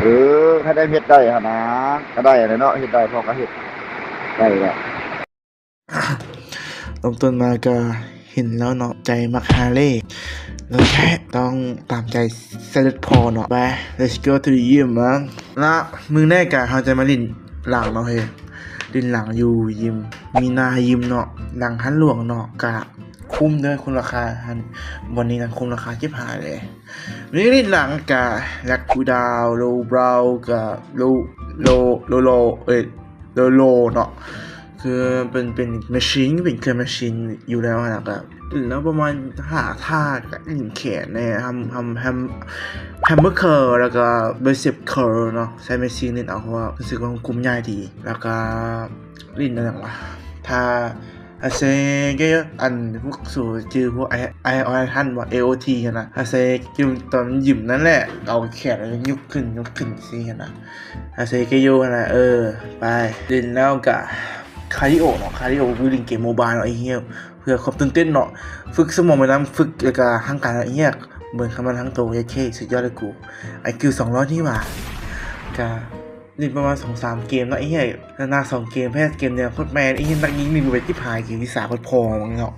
ເອີ ຄັນໄດ້ເຮັດໄດ້ຫັ້ນນາ ກໍໄດ້ແຫຼະເນາະ ເຮັດໄດ້ ພໍກໍເຮັດໄດ້ແຫຼະ. ເລີ່ມຕົ້ນມາກໍເຫັນແລ້ວເນາະ ໃຈມັກຮາເລ ແລ້ວແທ້ ຕ້ອງຕາມໃຈສະເດັດພໍ່ເນາະ. ໄປ let's go to the gym ນະ. ລະມື້ແລກກະເຮົາຈະມາຫຼິ້ນຫຼັງເນາະເຮີຍ ຫຼິ້ນຫຼັງຢູ່ຢິມ ມີໜ້າຢິມເນາະ ຫຼັງຮ້ານຫຼວງເນາະ. ກະຄຸ້ມເດີ ຄຸ້ມລາຄາຫັ້ນ ບ່ອນນີ້ນະ ຄຸ້ມລາຄາຊິບຫ້າເລີຍ. ມີຫຼິ້ນຫຼັງກະ lat pull down, row row ກະ row row row row ເອີຍ row row ເນາະ ຄືເປັນ ເປັນ machine ເປັນເຄື່ອງ machine ຢູ່ແລ້ວຫັ້ນນະ. ກະຫຼິ້ນແລ້ວປະມານຫ້າທ່າ ກະຫຼິ້ນແຂນແດ່ ຮຳ ຮຳ ຮຳ hammer curl ແລ້ວກະ bicep curl ເນາະ ໃຊ້ machine ຫຼິ້ນເອົາ ເພາະວ່າຮູ້ສຶກວ່າມັນກຸ່ມໃຫຍ່ດີ. ແລ້ວກະຫຼິ້ນອັນຫຍັງວະ ທ່າ ອາເຊເກ ອັນພວກສູຈື່ພວກໄອ ໄອ ອອຍ ທັນບໍ່ ເອໂອທີຫັ້ນນະ ອາເຊເກ ຕອນຍິມນັ້ນແຫຼະ ເອົາແຂນຍົກຂຶ້ນ ຍົກຂຶ້ນຊີ້ຫັ້ນນະ ອາເຊເກໂຍຫັ້ນນະ. ເອີ ໄປ ຫຼິ້ນແລ້ວກະຄາດີໂອເນາະ ຄາດີໂອຄືຫຼິ້ນເກມໂມບາຍເນາະ ໄອ້ເຫຍ ເພື່ອຄວາມຕື່ນເຕັ້ນເນາະ ຝຶກສະໝອງໄປນຳ ຝຶກ ແລ້ວກະຮ່າງກາຍເນາະ ໄອ້ເຫຍ ເບິ່ງຄຳວ່າທັງໂຕ ເຢດເຄ ສຸດຍອດເລີຍກູ ໄອຄິວສອງຮ້ອຍນີ້ຫວ່າ ກະ ຫຼິ້ນປະມານສອງສາມເກມເນາະ ໄອ້ເຫຍ ຊະນະສອງເກມ ແພ້ເກມດຽວ ໂຄດແມ່ນ ໄອ້ເຫຍ ນັກຍິງນີ້ເປັນຊິບຫ້າ ເກມທີສາມ ໂຄດພໍ່ມຶງເນາະ.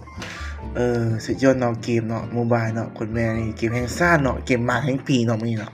ເອີ ສຸດຍອດເນາະ ເກມເນາະ ໂມບາຍເນາະ ໂຄດແມ່ນ ນີ້ເກມແຫ່ງຊາດເນາະ ເກມມາແຫ່ງປີເນາະ ມື້ນີ້ເນາະ.